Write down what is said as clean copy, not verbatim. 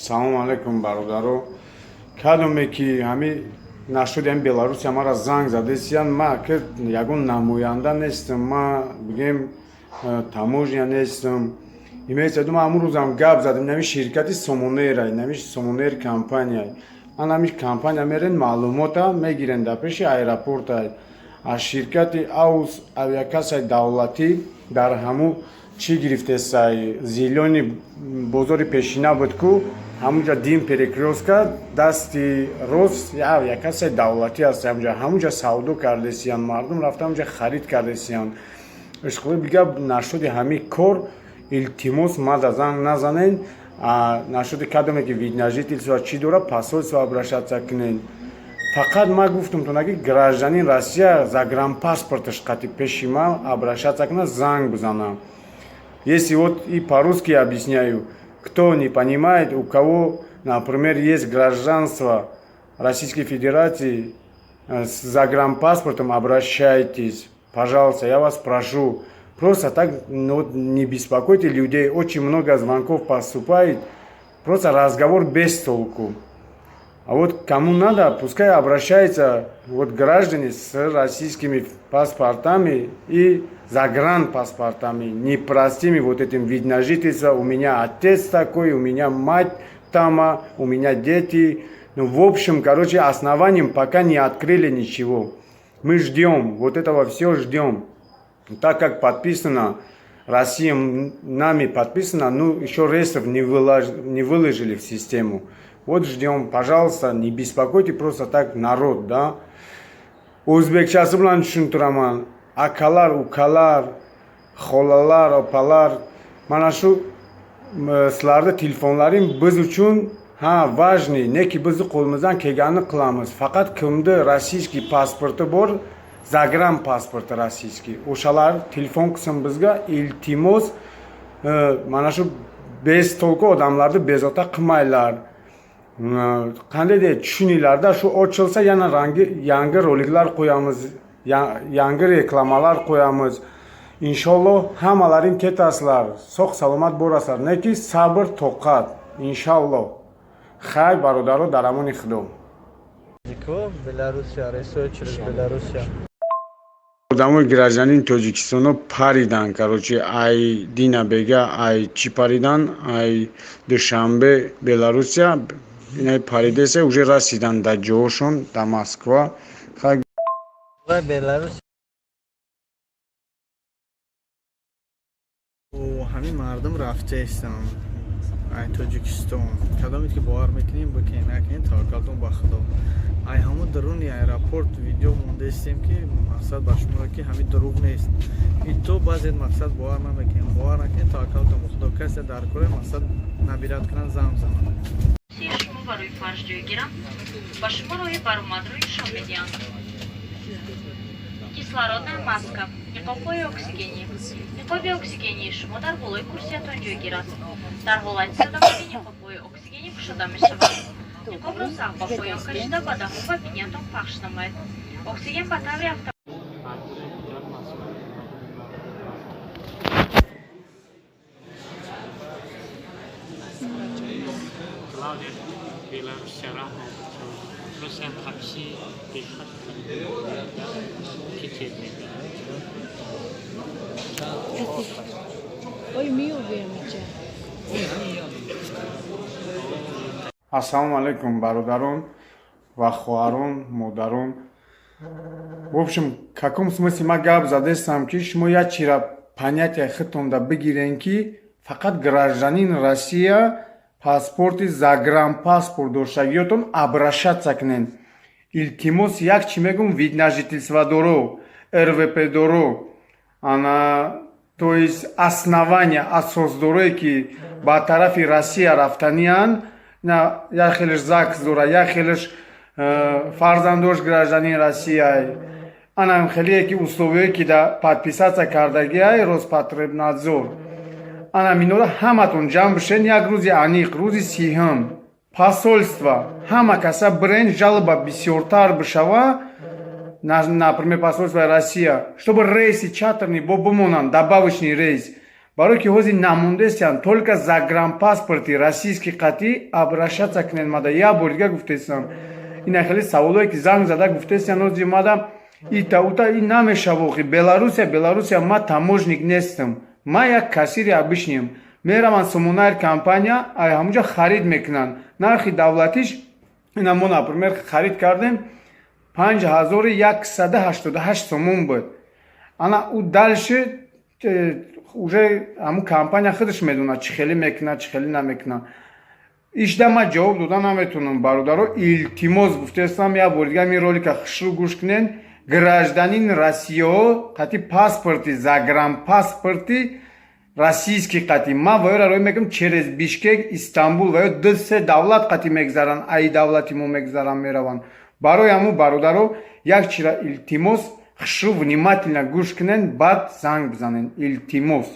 Салому алайкум, бародаро. Кадоме ки ҳами нашуди ҳами Беларусия мара занг задесиян, ма ки ягон намоянда нестам, ма бигем, таможня нестам. Имеется в виду, ма ҳамун рӯзам гап задем, нами ширкати Сомонера, нами Сомонер компания. Ан ҳами компания мерен, маълумота мегирен, дар пеши аэропорта. Аз ширкати Аус авиакассаи давлатӣ дар ҳамун чӣ гирифтесай, зелёный бозори пешина буд ку, ҳамунҷа дим перекрёстка, дасти рост авиакассаи давлатӣ аст. Ҳамунҷа, ҳамунҷа савдо кардесиян, мардум рафта ҳамунҷа харид кардесиян. Ишқоли бига нашуди ҳамин кор, илтимос, мада занг назанен. Нашуди кадоме ки вид на жительство чӣ дора, посольство обращаться кунен. Фақат ма гуфтам тона, ки гражданин Россия загранпаспорташ қати пеши ма обращаться кунад, занг бизана. Если вот и по-русски объясняю, кто не понимает, у кого, например, есть гражданство Российской Федерации, с загранпаспортом обращайтесь, пожалуйста, я вас прошу. Просто так, ну, не беспокойте людей, очень много звонков поступает, просто разговор без толку. А вот кому надо, пускай обращаются, вот граждане с российскими паспортами и загранпаспортами, не простыми вот этим вид на жительство. У меня отец такой, у меня мать там, у меня дети. Ну, в общем, короче, основанием пока не открыли ничего. Мы ждем, вот этого все ждем. Так как подписано, Россия нами подписана, ну, еще рейсов не выложили в систему. Вот ждем, пожалуйста, не беспокойте просто так народ, да. O'zbekchasi bilan tushuntiraman. Akalar, ukalar, xolalar, opalar, mana shu sizlarni telefonlaring biz uchun ha важный, neki bizni qo'limizdan kelganini qilamiz. Faqat kimni российский pasporti bor, загран pasporti российский, o'shalar telefon qilsin bizga, iltimos. Mana shu бестолку odamlarni bezovta qilmanglar. Qanday deydi, tushuninglarda, shu ochilsa, yana rangi yangi roliklar qo'yamiz, yangi reklamalar qo'yamiz. Inshaalloh, hammalaring ketasizlar, sog' salomat borasizlar, neki sabr toqat, inshaalloh. Xayr, бародаро, дар амони Худо. Белоруссия, рейсҳои через Белоруссия. Одамои гражданин Тоҷикистоно паридан, короче, ай дина бега, ай чӣ паридан, ай Душанбе Беларусия инай паридеса, уже расидан дар ҷоошон, дар Москва. Беларус ҳамин мардум рафтаистанд ай Тоҷикистон. Кадоме ки бовар мекунем, бикунем, накунем, таваккалтон ба Худо. Ай ҳамун даруни аэропорт видео мондаистем, ки мақсад ба шуморо, ки ҳамин дурӯғ нест. И то баъзе мақсад бовар намекунем, бовар накунем, таваккалтон ба Худо. Касе дар кори мақсад набират кунанд, занг зананд. Шумо барои фарш ҷойгиранд, ба шумо роҳи баромадро нишон медиҳанд. Кислородная маска, ниқобҳои оксигенӣ. Ниқоби оксигении шумо дар болои курсиятон ҷойгир аст. Дар ҳолати садамавӣ ниқобҳои оксигенӣ кушода мешаванд. Ниқобро сахт ба поён кашида, ба даҳон ва биниятон пахш намоед. Оксиген ба таври авто Беларусия раҳ Русия такси бехат Питер мебарад. Ой, меёбем иҷа. Ассалому алайкум, бародарон ва хоҳарон, модарон. В общем, каком смысле ма гап задестам, ки шумо як чира понятие худтонда бигирен, ки фақат гражданин Россия, паспорти загранпаспорт доштагиётон обращаться кунен, илтимос. Як чӣ мегум: вид на жительство доро, РВП доро, ана, то есть основания, асосдорое, ки ба тарафи Россия рафтаниянд, на як хелеш ЗАГС дора, як хелеш фарзандош гражданин Россия, анам хелие ки условие ки да подписаться кардагиай Роспотребнадзор, анам инора ҳаматон ҷамъ бишен, як рӯзи аниқ, рӯзи 30-ум, посольство ҳама каса бирен, жалоба бисёртар бишава, например, посольство Россия, чтобы рейси чартерный бо бимонанд, добавочный рейс. Барое ки ҳозир намондесиян, только загранпаспорти российский қатӣ обращаться кунед. Мада як бор дига гуфтесиям, ина хеле саволое ки занг зада гуфтесиян, ҳозир мада ита ута ин намешава. Охи, Беларусия, Беларусия, ма таможник нестам, ма як кассири обычный м. Мераванд Сомонаир компания, ай ҳамуҷа харид мекунанд, нархи давлатиш ина. Мо, например, харид кардем, 5188 сомон буд. Ана ӯ дальше уже ҳамун компания худаш медонад, чӣ хеле мекунад, чӣ хеле намекунад. Ишда ман ҷавоб дода наметавонам. Бародаро, илтимос гуфтаистам, як бор дига ин ролика хушрӯ гӯш кунед. Гражданин Россияҳо қати паспорти, загранпаспорти российский қатӣ ман ваёра роӣ мекунам через Бишкек, Истанбул, ва ё ду се давлат қатӣ мегзаранд, ай давлати мо мегзаранд, мераванд. Барои ҳамун, бародаро, як чира илтимос, хушрӯ, внимательно гӯш кунед, баъд занг бизанед, илтимос.